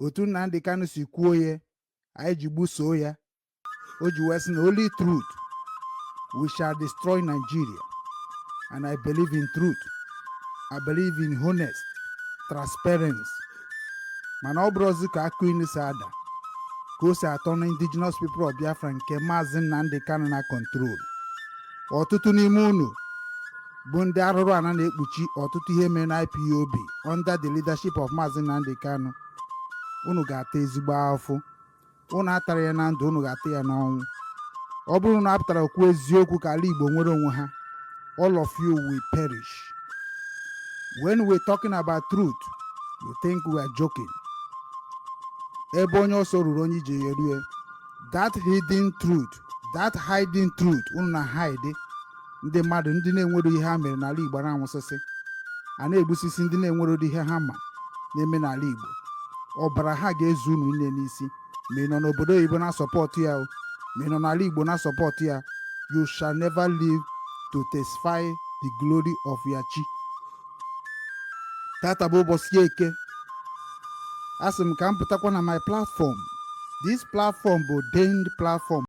Otu Nnamdi Kanu si kwuo ya, anyị ji gbusoo ya. O ji wee sị na only truth we shall destroy Nigeria, and I believe in truth. I believe in honest transparency. Mana ọ bụrụzi ka akụ ilu si ada ka o si atọ na Indigenous People of Biafra nke Maazị Nnamdi Kanu na control. Ọtụtụ n'ime unu bụ ndị arụrụ ana na-ekpuchi ọtụtụ ihe mere na IPOB under the leadership of Maazị Nnamdi Kanu. Unu ga-ata ezigbo afụ. Unu atara ya na ndụ, unu ga-ata ya n'ọnwụ. Ọ bụrụ na apụtara okwu eziokwu ka ala Igbo nwere onwe ha, all of you will perish. When we're talking about truth, you think we are joking. Ebe onye ọsọ ruru, onye ije ya erue. That hidden truth, that hiding truth unu na hide, ndị mmadụ, ndị na-enwero ihe ha mere n'ala Igbo na-anwụsịsị, a na-egbusisi ndị na-enwero ihe ha ma na-eme n'ala Igbo, ọbara ha ga-ezu unu niile n'isi. Ma ị nọ n'obodo oyibo na-support ya o, ma ị nọ n'ala Igbo na-support ya, you shall never live to testify the glory of your chi. Tata bụ ụbọchị Eke. Asị m ka m pụtakwa na my platform. This platform bụ deemed platform.